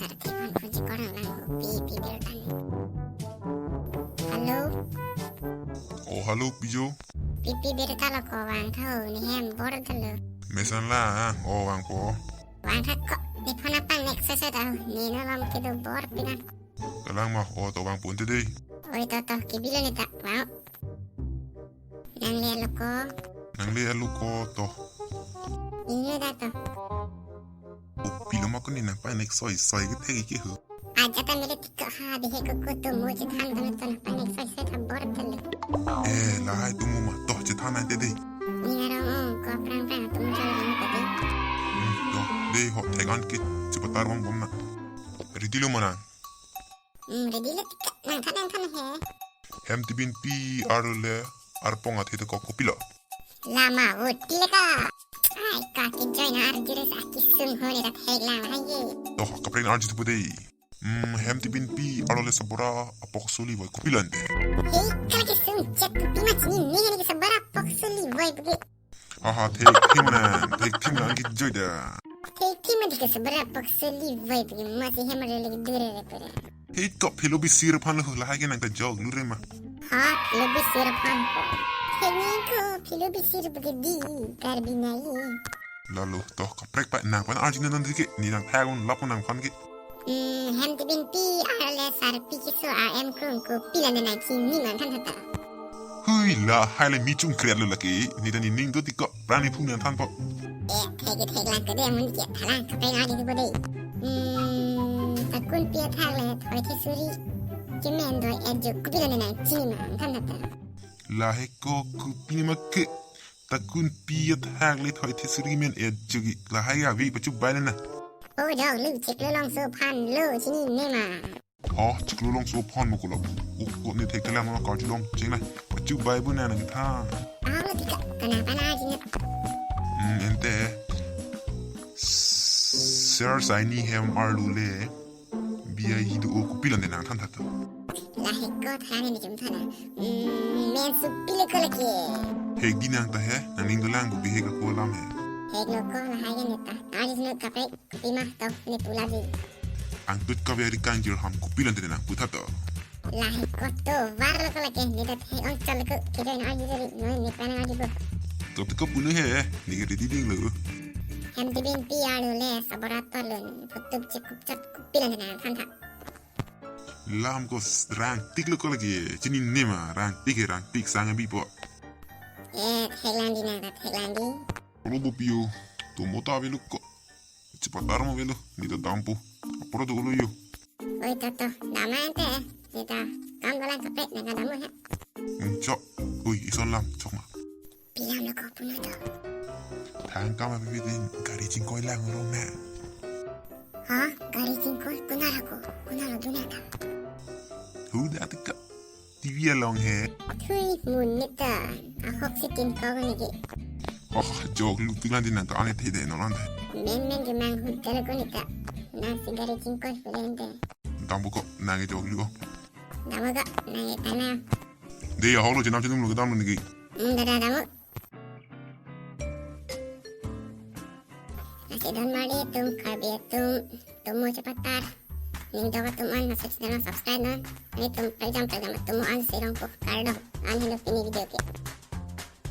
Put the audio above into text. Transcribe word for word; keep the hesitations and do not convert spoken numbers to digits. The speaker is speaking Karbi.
Arti phone phone si korang lang ho, pi, pi birta ni. Hello. Oh, hello, pijo. Pi, pi birta lo ko, vangtha ho, ne hem bor ta lo. Mesan lang, oh, vangpo. Vangtha ko, ne phone apang nek sese ta ho, ne no lam kedo bor pinan. Kalang ma, oh, to vangpo ante dei. Oi, to, to, kebilo ne ta, vang. Nangle alo ko. Nangle alo ko to. Inyo da to. O pilo ma ko ne nangpanek soi soi kethek ke ho. Aja ta mele tik ha, bihek ko ko tomo chethan ta to nangpanek soi soi ta bor ta le. Eh, lahai tomo ma to chethan ante dei. Ne arong ong ko prang prang tomo jong jong ta dei. Hmm, to, dei ho thek-an ke chepatar vangbom nang. Ready lo ma nang? Hmm, ready lo tik nangthan nangthan he. Hem tibin pi arlo le arpong athe to ko kopilo? Lama voti le ka. Ai ka ke join arjure sa kesung ho ne ta thek lang hai ye. To kaprek arju thupo dei. Hmm, hem tibin pi arlo le sabora apok soli voi kopilo ante? Hei, kala kesung chet pi ma chini ne ne ke sabora apok soli voi pu ke. Aha, thekthim na, thekthim na anke joi da. Thekthim na dike sabora apok soli voi pu ke masi hem arlo le dure re pura. Hei to philo bisir aphan lo lahai ke nang ta jok lu re ma. Ha, philo bisir aphan ko. Thekni ko philo bisir pu ke dei, Karbi nai. Lalo to kaprek pa nangphan arju nang dei ke, ne nangthek un lapu nangphan ke. Hmm, hem tibin pi arlo le sarpi keso arem krung kopilo ne nangchini ma nangthan tha ta. Hui, lahai le mi chungkret lo lake, ne ta ne ning do tik ko, prang ne phung nangthanpo. Eh, thek ke thek lang ke dei, amun ke thalang kaprek arju thupo dei. Hmm, Takunpi athak le Thoithe suri kemen doi arju kopilo ne nangchini ma nangthan tha ta. Lahai ko kopi ma ke, Takunpi athak le Thoithe suri men arju ke, lahai ave pachubai le na. O jok lu chiklo longso aphan lo chinine ma. Ha, chiklo longso aphan mo ko la. O ko ne thekthelang ma karjulong chinine. Pachubai bu na nangthan. Ahok lo tik ka, kanang pana chinine. Hmm, ante. Sir Saini hem arlo le. B I G do o kopilo ne nangthan tha to. Lahai ko than ne chum than na. Hmm, men supilo ko lake. Hek di nang ta he, nang ning dolang bu bihek ko lam he. Hek lo ko lahai ke ne ta. Arju no kaprek. Kopi ma to ne pu la dei. Angtut kave ari kangjir ham kopilo ante nang pu tha to. Lahai ko tovar lo ko lake ne ta thek ong chal ko kejoi na arju dei no ne pana arju bo. To to ko pu nu he ne ke ready ding lo. Hem tibin pi arlo le sabora tolun phutup chekup chat kopilo ante nangthan tha. Lam ko s-, rang tik lo ko lake chinine ma rang tik he rang tik sang bipo. Eh, thek lang dei nang ta thek lang dei. Olo bo pio, tomo ta avelo ko. Chepatar mo avelo, ne ta dampo. Apor do olo yo. Oi to to, dam ante, ne ta kam dolang kaprek nang dam he. Hmm, chok. Oi, ison lam, chok ma. Pi lam lo ko pu nu to. Thang kam api pitin, gari chingkoi lang rong na. Ha, gari chingkoi, konat lo ko, konat lo dun nang ta. Hu da tik ka. T V along he. Thui mun ne ta. Ahok si tin kau ne ke. Oh, jok lu tu lan din nang ka ane the de no lan de. Men men ke mang hu tele ko ne ta. Nang si gari chingkoi pu le ante. Dampo ko nang ke jok lu. Dampo ko nang ke tana. Dei ahok lo chenam chenum lo ke dam lo ne ke. Hmm, da da dampo. Lasi don mari atum Karbi atum tomo chepatar. Ning dok atum an laso channel subscribe non. Nelitum pejam pejam atum an si rongpo kardom. An helo pini video ke.